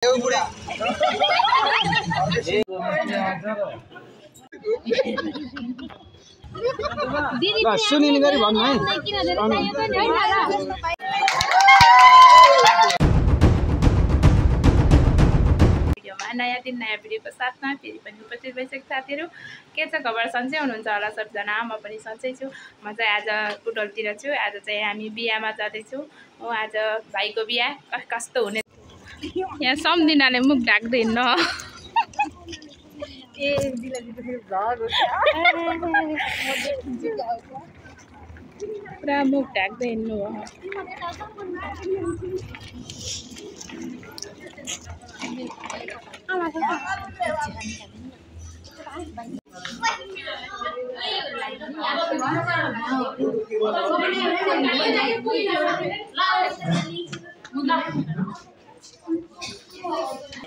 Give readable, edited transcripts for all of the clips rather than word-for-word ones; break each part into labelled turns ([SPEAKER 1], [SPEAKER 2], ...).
[SPEAKER 1] सुनिने गरी भन्नु है।
[SPEAKER 2] नयाँ दिन नयाँ भिडियोको साथमा फेरि पनि उपस्थित भइसकेको साथीहरू के छ खबर? सन्चै हुनुहुन्छ होला सबजना। म पनि सन्चै छु। म चाहिँ आज पुटलतिर छु। आज चाहिँ हामी बिहामा जाँदैछौँ। आज भाइको बिहा कस्तो हुने। यहाँ सम्झिनाले मुख ढाक्दैन। पुरा मुख ढाक्दै हिँड्नु हो।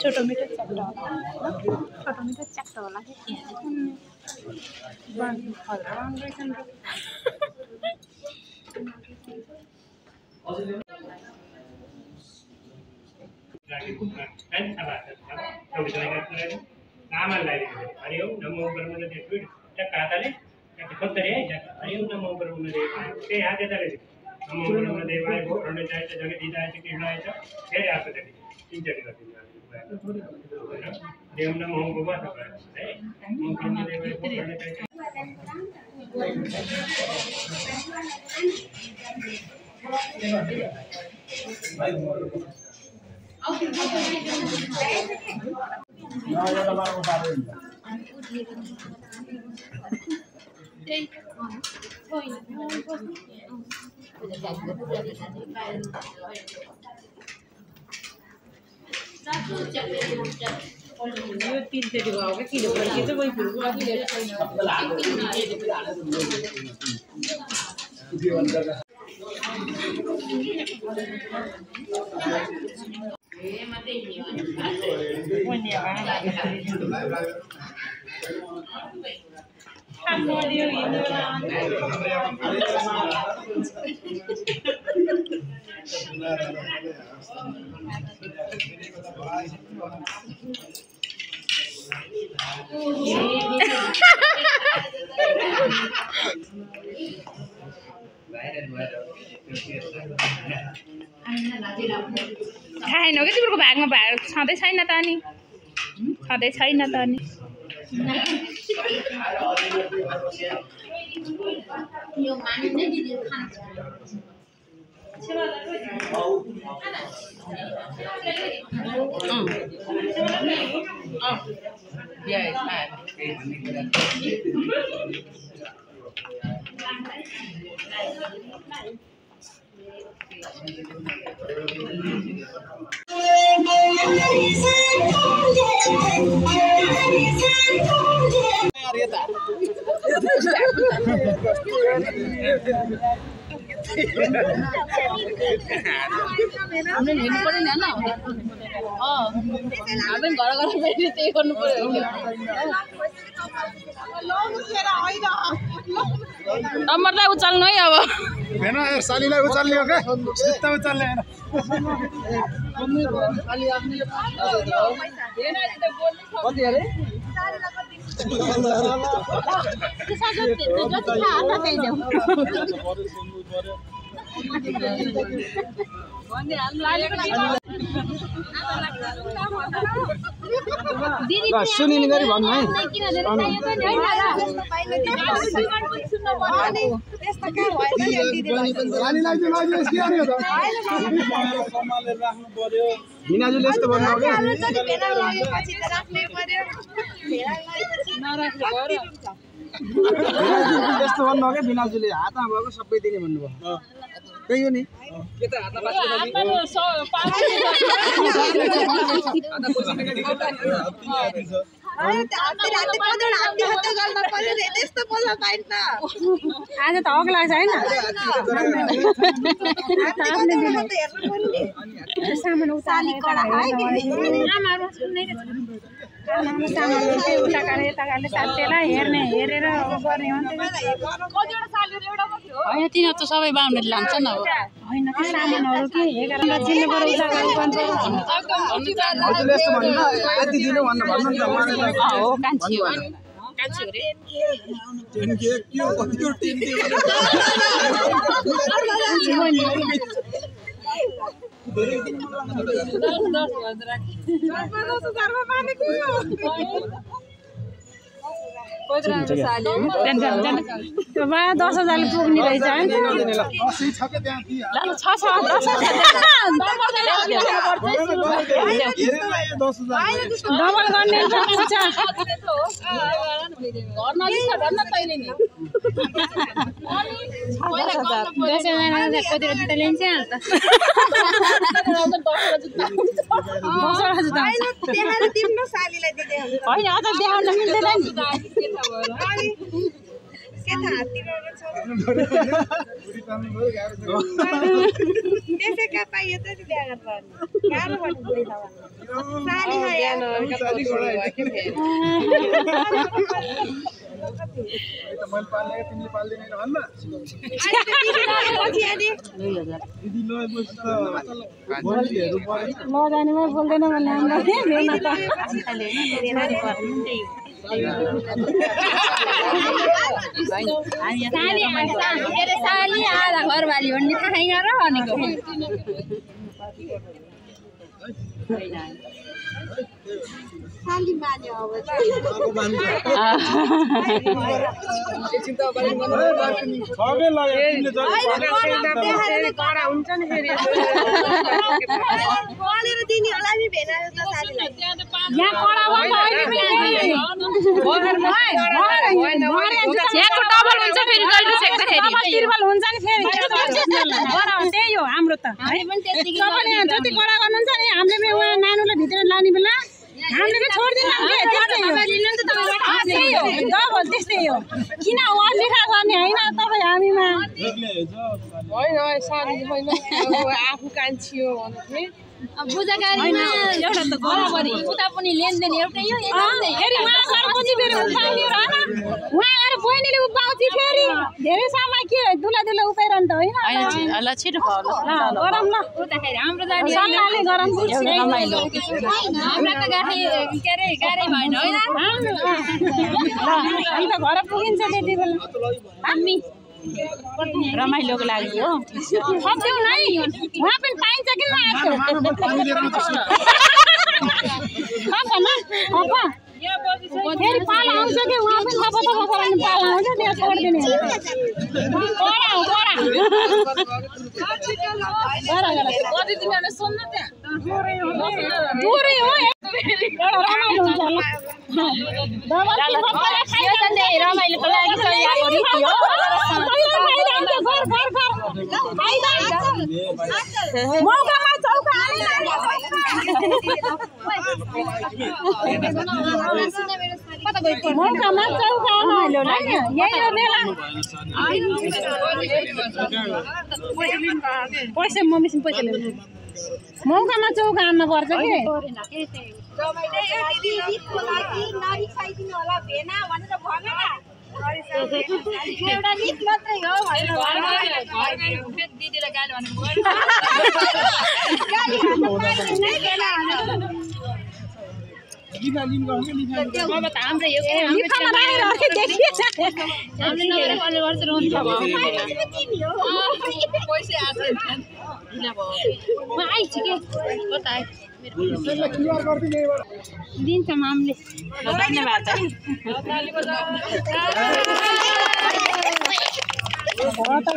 [SPEAKER 2] छोटो मिठो च्याक्टा होला यो 3 चोटी भयो के किलो पर्के चाहिँ वही फुलको अहिले खाएन कि तिम्रो भागमा भाग छँदै छैन त अनि छँदै छैन त अनि यो मानिने दिदी खान्छ Yes, हामीले हिँड्नु पर्यो नि हैन हामी घर घर फेरि त्यही गर्नु पर्यो टमाटरलाई उचाल्नु है अब
[SPEAKER 1] हैन यार सालीलाई उचाल्ने हो के सित्ता उचाल्ने हैन साली आफ्नो कति अरे सुनिने गरी भन्नु है। मिनाजुले यस्तो भन्नु हो यस्तो भन्नु हो क्या मिनाजुले हातमा भएको सबै दिने भन्नुभयो त्यही हो नि के त हातमा आज त हक लाग्छ हैन सामान उताल्ने कडा
[SPEAKER 2] सामानले उता काले यता काले साथीलाई हेरेर गर्ने हो
[SPEAKER 3] होइन तिनीहरू त सबै बाहुनले लान्छ नि अब
[SPEAKER 2] होइन त्यो सामानहरू के हेरेर चिन्नु पर्यो उता
[SPEAKER 1] हजुरले यस्तो भन्नु न यति दिनु भन्नु नि त मलाई
[SPEAKER 3] हो कान्छी हो कान्छी हो रे
[SPEAKER 1] 10K के हो कति हो 10K
[SPEAKER 2] त्यो मा 10,000 पुग्ने रहेछ हैन डबल गर्ने पुग्छ होइन अझ देखाउन मिल्दैन नि
[SPEAKER 4] के थाहा तिम्रो छ त्यसै का पाइयो त बिहा गर्न गाह्रो पर्छ बुढी थाहा साली है
[SPEAKER 1] साली गोडा त मैले पाल्ने तिमीले पाल्दैन भन्न दिदी नयाँ बस्छ बोलीहरु पर्छ
[SPEAKER 2] लजानेमा बोल्दैन भन्ने हामीलाई मेहनत
[SPEAKER 3] साली आधा घरवाली भन्ने थाहा छैन र भनेको
[SPEAKER 4] साली मान्यो अब
[SPEAKER 1] सबे लाग्यो तिमीले
[SPEAKER 4] कडा हुन्छ नि फेरि बोलेर दिने होला नि भेना त सालीलाई
[SPEAKER 2] यहाँ कडा भन्दा अहिले
[SPEAKER 3] यहाँको डबल हुन्छ फेरि कहिले सेक्दाखेरि
[SPEAKER 2] तिरबल हुन्छ नि फेरि कडा त्यही हो हाम्रो त सबैले जति कडा गर्नुहुन्छ नि हामीले उहाँ नानुलाई भित्र लाने बेला हामीले छोड्दिनौँ डबल त्यस्तै हो किन अलिखा गर्ने होइन तपाईँ हामीमा
[SPEAKER 4] होइन साली होइन आफू कान्छी हो भने
[SPEAKER 3] बुझागारीमा एउटा त बराबरी उता पनि लेनदेन एउटै हो
[SPEAKER 2] फेरि उहाँ गएपछि फेरि उपाउने रहेन उहाँ गएर बहिनीले उपाउँछ फेरि धेरै समय के दुला उपाइरहनु त होइन
[SPEAKER 3] ल छिटो
[SPEAKER 2] गरौँ ल
[SPEAKER 3] उताखेरि हाम्रो जाति
[SPEAKER 2] सल्लाहले गरौँ
[SPEAKER 3] रमाइलो हाम्रो त गाडी के अरे गाडी भएन होइन
[SPEAKER 2] हामी त घर पुगिन्छ त्यति बेला
[SPEAKER 3] हामी रमाइलोको लागि हो
[SPEAKER 2] सक्छौँ नै उहाँ पनि पाइन्छ कि फेरि पाला आउँछ कि उहाँ पनि थप पाला आउँछ त्यहाँ छोडिदिने
[SPEAKER 3] कति दिनले सुन्न त्यहाँ
[SPEAKER 2] दूरै हो रमाइलो हुन्छ
[SPEAKER 3] रमाइलोको लागि
[SPEAKER 2] मौकामा चौका मौकामा चौका यही हो मेला पैसा मम्मीसँग पैसा ल्याउनु मौकामा चौका आउनु पर्छ कि
[SPEAKER 4] एउटा गीत मात्रै हो
[SPEAKER 3] दिदीलाई गाली
[SPEAKER 2] दिन्छ मामले
[SPEAKER 3] धन्यवाद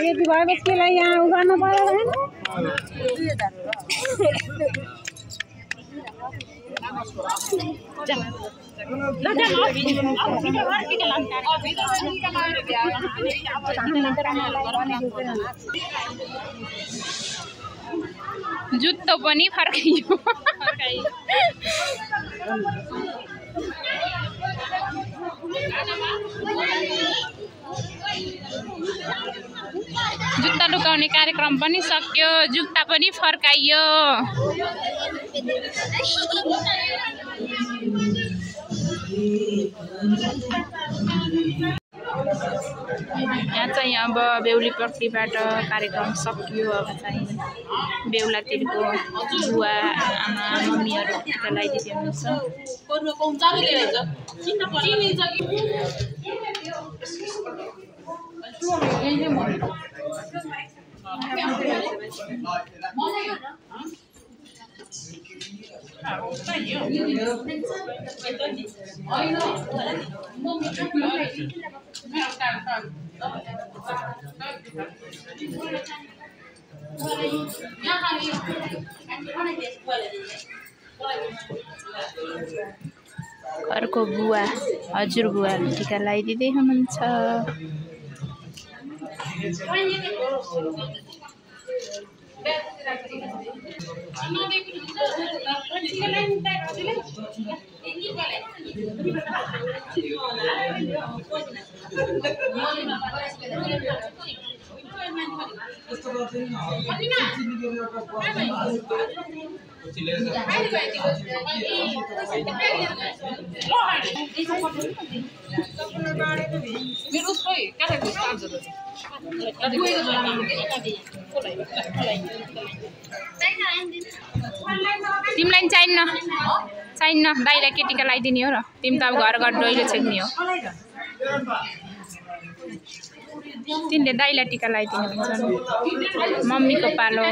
[SPEAKER 2] यति भएपछि केलाई यहाँ उ गर्नु पर्यो जुत्तो पनि फर्काइयो जुत्ता लुकाउने कार्यक्रम पनि सक्यो जुत्ता पनि फर्काइयो यहाँ चाहिँ अब बेहुलीपट्टिबाट कार्यक्रम सकियो। अब चाहिँ बेहुलातिरको बुवा आमा मम्मीहरू टिका लगाइदिँदै हुनुहुन्छ। घरको बुवा हजुरबुवा टिका लगाइदिँदै हुनुहुन्छ। तिमीलाई चाहिन्न दाइलाई के टिका लगाइदिने हो र? तिमी त अब घर घर डोइलो छेक्ने हो। तिमीले दाइलाई टिका लगाइदिनु हुन्छ। मम्मीको पालो।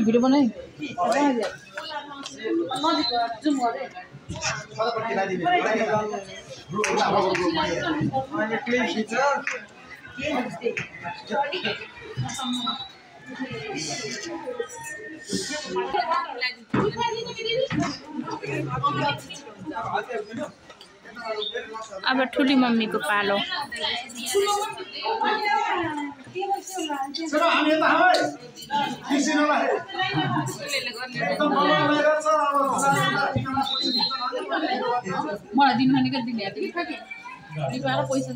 [SPEAKER 2] भिडियो बनाए अब ठुली मम्मीको पालो। मलाई दिनु भनेको दिने लिफाएर पैसा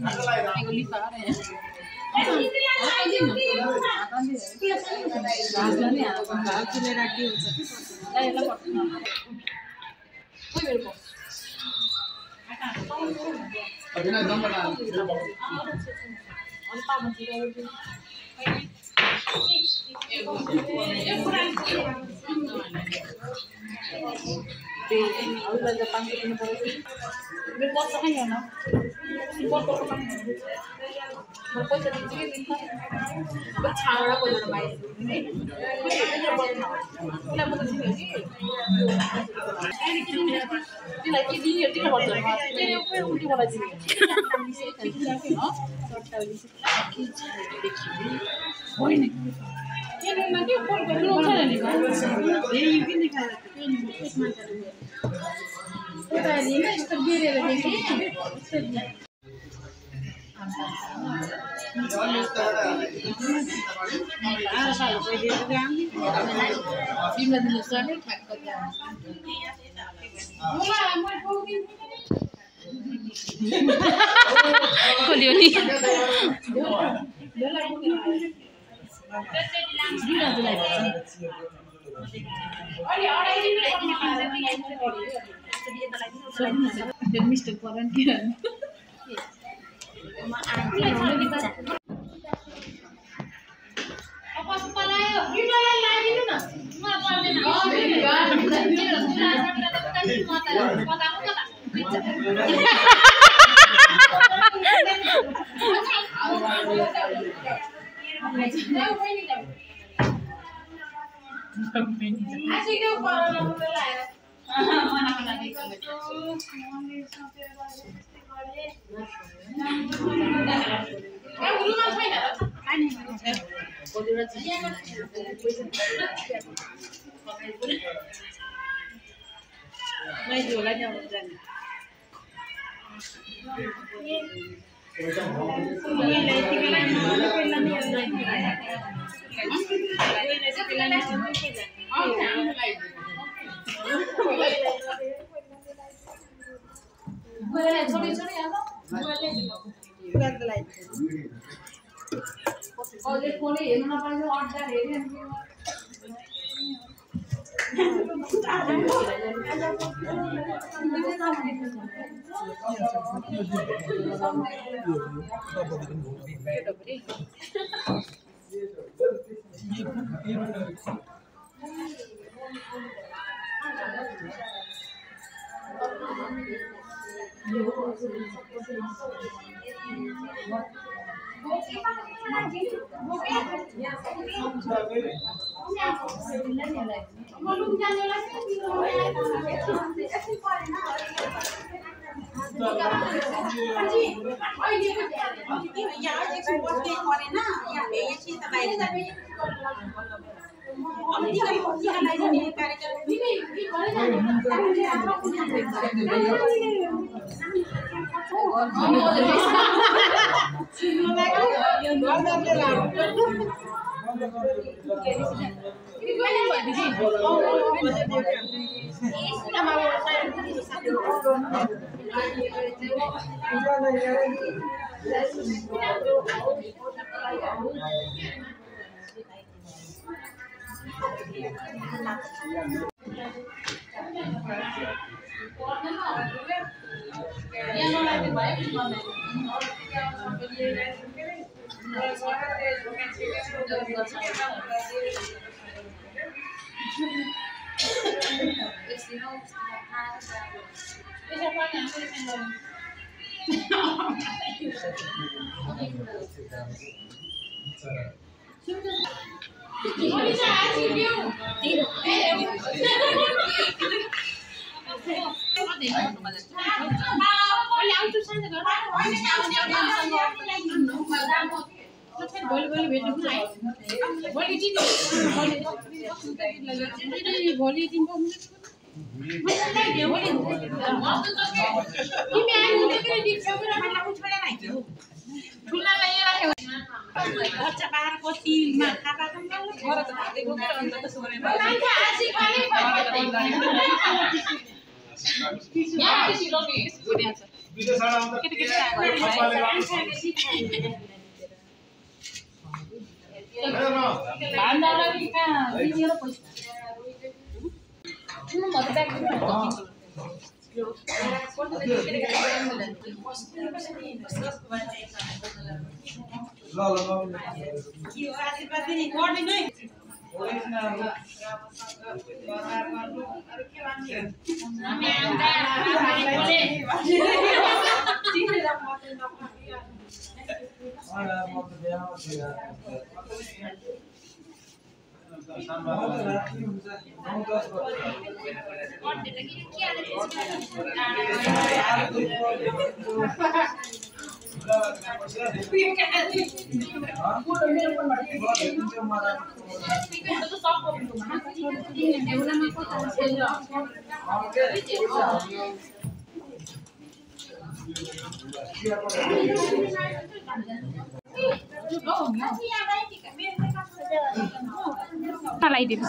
[SPEAKER 2] नलाइदिनु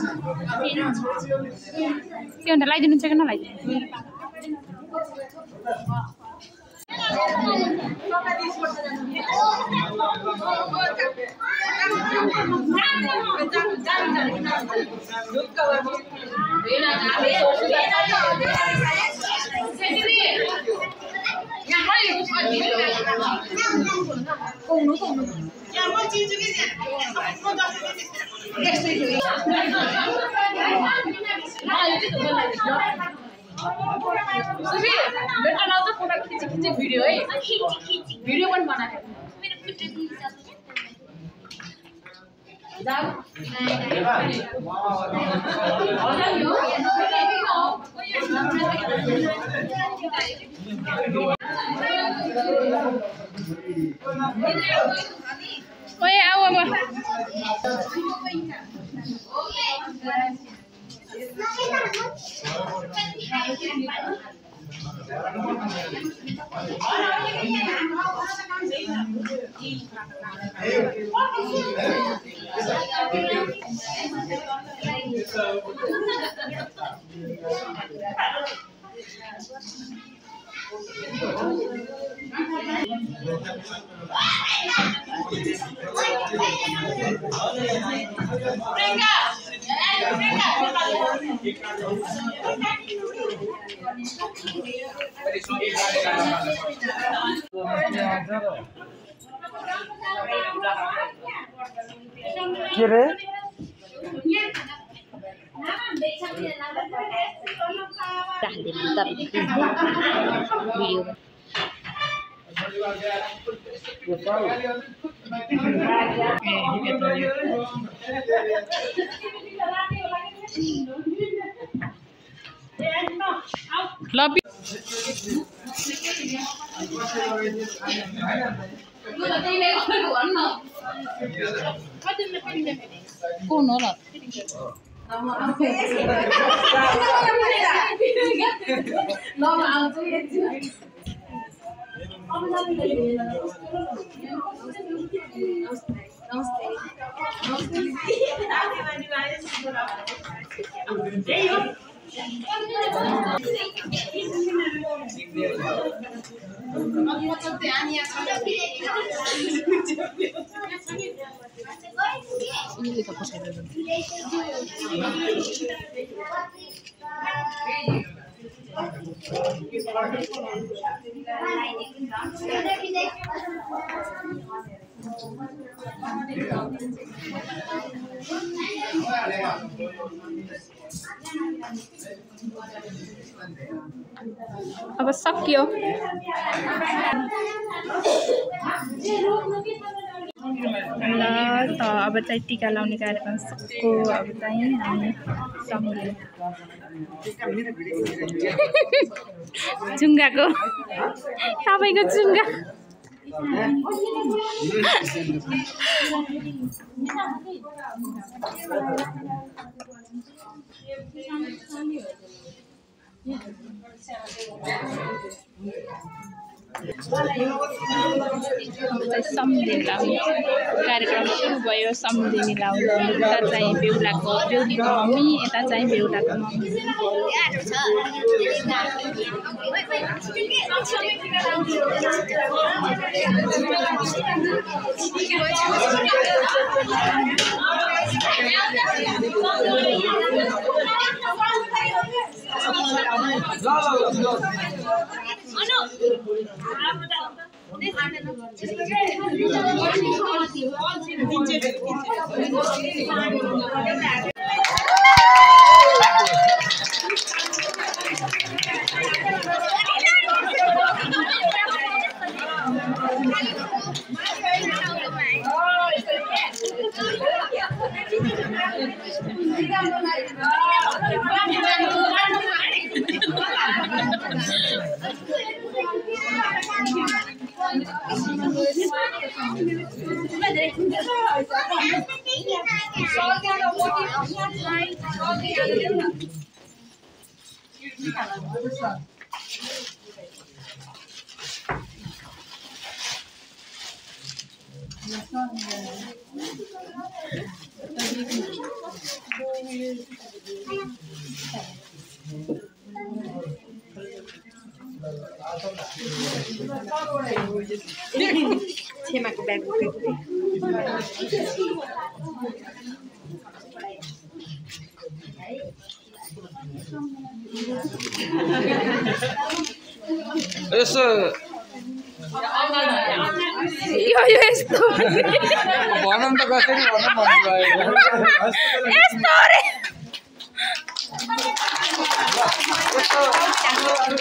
[SPEAKER 2] के भन्दा लाइदिनु चाहिँ नलाइदिनु भिडियो है भिडियो पनि बनाएको ओए आऊ अब
[SPEAKER 1] के रे
[SPEAKER 3] कौन होला
[SPEAKER 2] अब सकियो ल त अब चाहिँ टीका लाउने कार्यक्रम सबको अब चाहिँ हामी सँगै चुङ्गाको तपाईँको चुङ्गा सम्झिनी लाउने कार्यक्रम सुरु भयो। सम्झिनी लाउनु उता चाहिँ बेहुलाको बेहुलीको मम्मी, यता चाहिँ बेहुलाको मम्मी।
[SPEAKER 4] छेमाको ब्याग बोकेको
[SPEAKER 1] यसो
[SPEAKER 2] यो यस्तो
[SPEAKER 1] भनौँ त कसरी भनौँ भन्नुभयो
[SPEAKER 2] यस्तो रे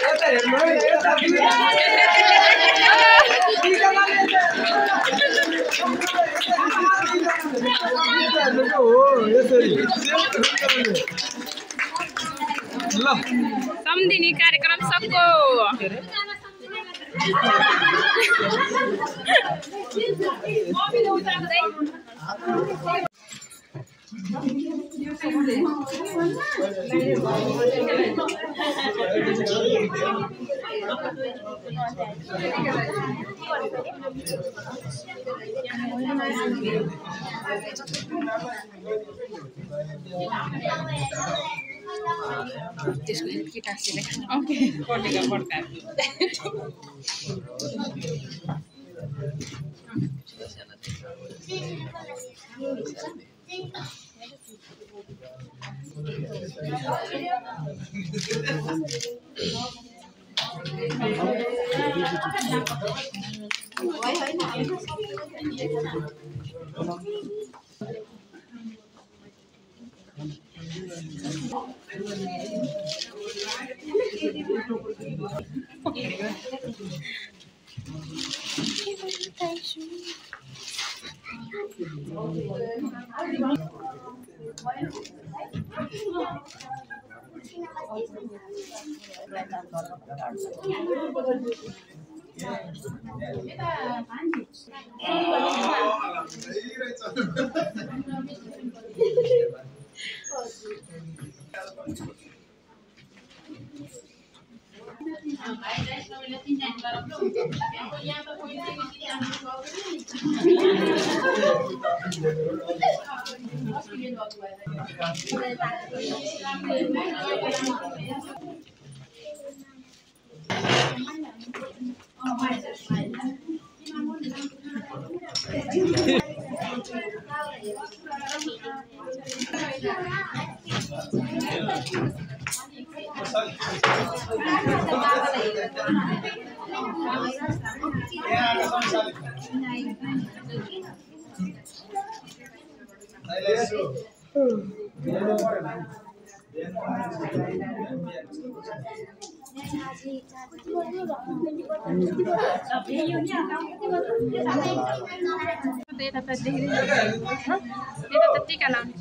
[SPEAKER 1] यता हेर्नु है यता हो यसरी ल
[SPEAKER 2] सम्धिनी कार्यक्रम सक्को त्यसको के टाँसेर ओके पढेका पढ्का टीका लाउने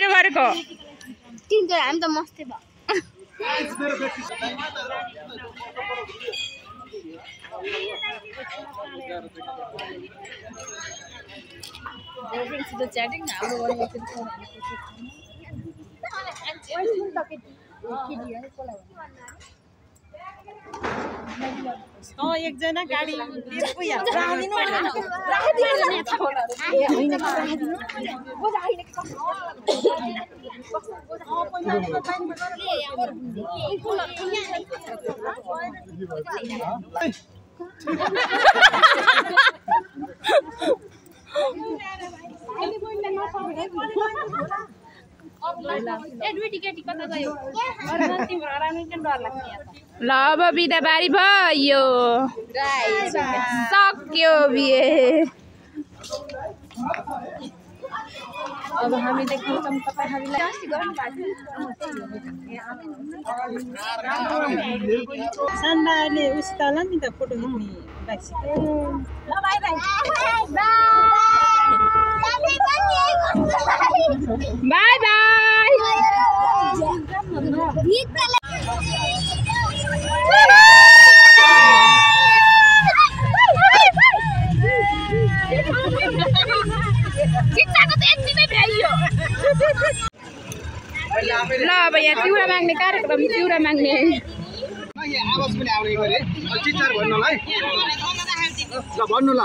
[SPEAKER 2] बाहिर गरेको
[SPEAKER 3] तिनजना हामी त मस्तै भयो
[SPEAKER 4] एकजना गाडी
[SPEAKER 2] ल अब बिदाबारी भयो सक्यो बिहे
[SPEAKER 3] अब हामी देखाउँछौँ तपाईहरुलाई
[SPEAKER 4] सान्दाले उस्ता ल नि त फोटो खिच्ने बाइकसित ल बाइ बाइ
[SPEAKER 2] बाई बाई ल अब यहाँ चिउरा माग्ने कार्यक्रम चिउरा माग्ने
[SPEAKER 1] आवाज पनि आउने गरे चिचार भन्नुलाई ल भन्नु ल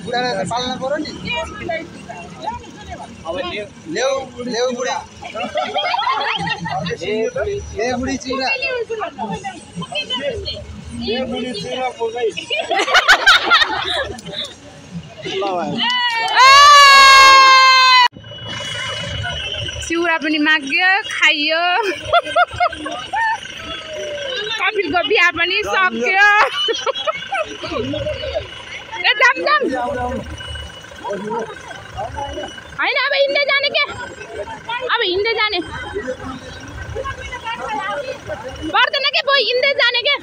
[SPEAKER 1] बुढालाई पाल्न पर्यो नि अब ल्याउ ल्याउ बुढा ए बुढी चिउरा ए बुढी चिउरा पोकै ल भाइ
[SPEAKER 2] चिउरा पनि माग्यो खाइयो कपिलको बिहा पनि सक्यो ए जाम जाम हैन अब हिँड्दै जाने के अब हिँड्दै जाने पर्दैन के बोइ हिँड्दै जाने के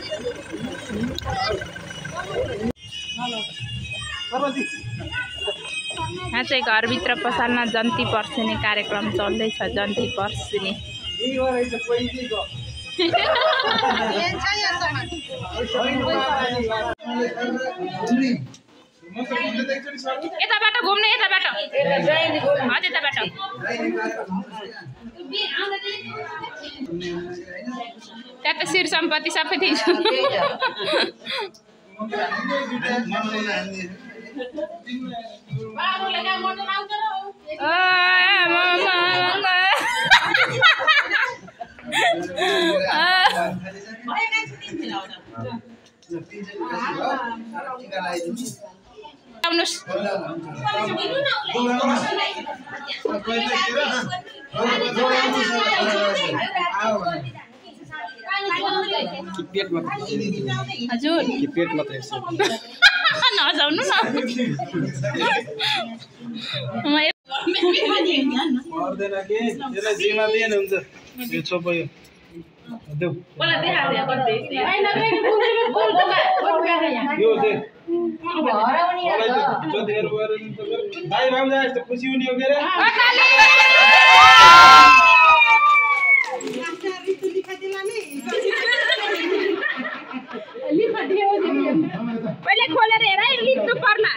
[SPEAKER 2] यहाँ चाहिँ घरभित्र पसलमा जन्ती पर्सिने कार्यक्रम चल्दैछ जन्ती पर्सिने यताबाट घुम्ने यताबाट हजुर यताबाट त्यहाँ त शिर सम्पत्ति सबै थिएछ हजुर
[SPEAKER 1] पेट मात्रै
[SPEAKER 2] नजाउनु न
[SPEAKER 1] पर्दैन के यसलाई जिम्मा दिएन हुन्छ यो छोपो यो देऊ यो दे भाइ भाइ यस्तो खुसी हुने हो के रे
[SPEAKER 2] पहिले खोलेर हेर लिनु पर्ला